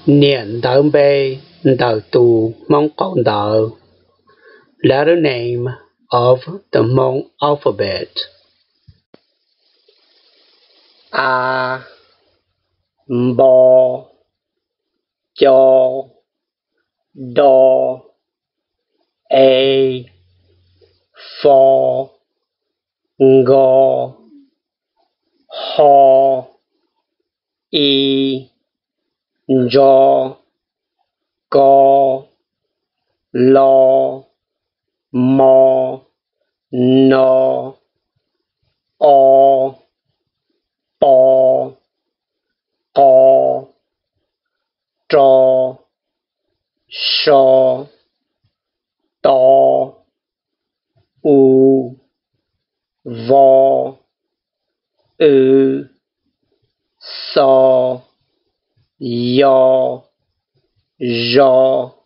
Niam ntawv npe ntawm tus Hmoob qaum ntawv. Letter name of the Hmong alphabet. A, npo, co, do, e, fo, nko, ho, i, ntso, ko, lo, mo, no, o, po, qo, ro, so, to, u, vo, w, xo, yo, zo,